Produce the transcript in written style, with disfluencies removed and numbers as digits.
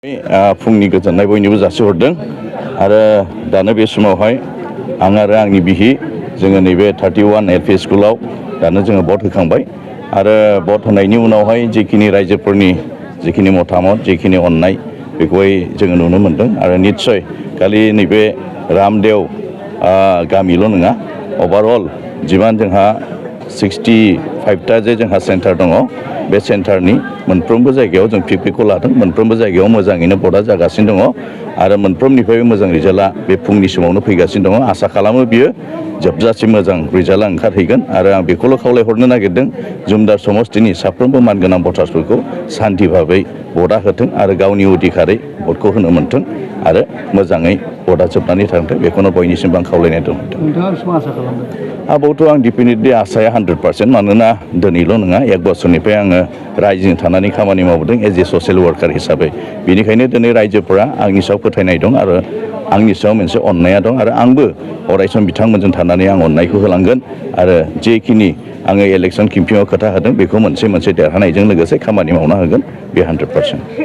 फुंनि गोजोननाय बयनिबो जासिहरदों आरो दानो बे समावहाय आं आरो आंनि बिहि जोङो नैबे 31 एल पि स्कुलाव दानो जोङो भट होखांबाय आरो भट होनायनि उनावहाय जिखिनि रायजोफोरनि जिखिनि मतामत जिखिनि अननाय बेखौहाय जोङो नुनो मोनदों आरो निस्सय खालि नैबे रामदेव गामिल' नङा अभारअल जिमान जोंहा 65टा जे जोंहा सेन्टार दङ बे सेन्टारनि मोनफ्रोमबो जायगायाव जों पिकखौ लादों मोनफ्रोमबो जायगायाव मोजाङैनो भटआ जागासिनो दङ आरो मोनफ्रोमनिफ्रायबो मोजां रिजाल्टआ बे फुंनि समावनो फैगासिनो दङ आसा खालामो बियो जोबजासिम मोजां रिजाल्टआ ओंखारहैगोन आरो आं बेखौल' खावलायहरनो नागिरदों जुमदार समस्तिनि साफ्रोमबो मानगोनां भटार्सफोरखौ सान्थि भाबै भटआ होथों आरो गावनि अधिकारै भटखौ होनो मोन्थों आरो मोजाङै भटआ जोबनानै थांथों बेखौनो बयनिसिमबो आं खावलायनाय दं। नोंथाङा बेसेबां आसा खालामदों? आबावथ' आं डेफिनेटलि आसाया 100% मानोना दिनैल' नङा 1 बोसोरनिफ्राय आङो रायजोजों थानानै खामानि मावबोदों एज ए ससियेल वार्कार हिसाबै बेनिखायनो दिनै रायजोफोरा आंनि सायाव फोथायनाय दं आरो आंनि सायाव मोनसे अननाया दं आरो आंबो अरायसम बिथांमोनजों थानानै आं अननायखौ होलांगोन आरो जेखिनि आङो इलेक्सन केम्पेइनाव खोथा होदों बेखौ मोनसे देरहानायजों लोगोसे खामानि मावना होगोन बे 100%।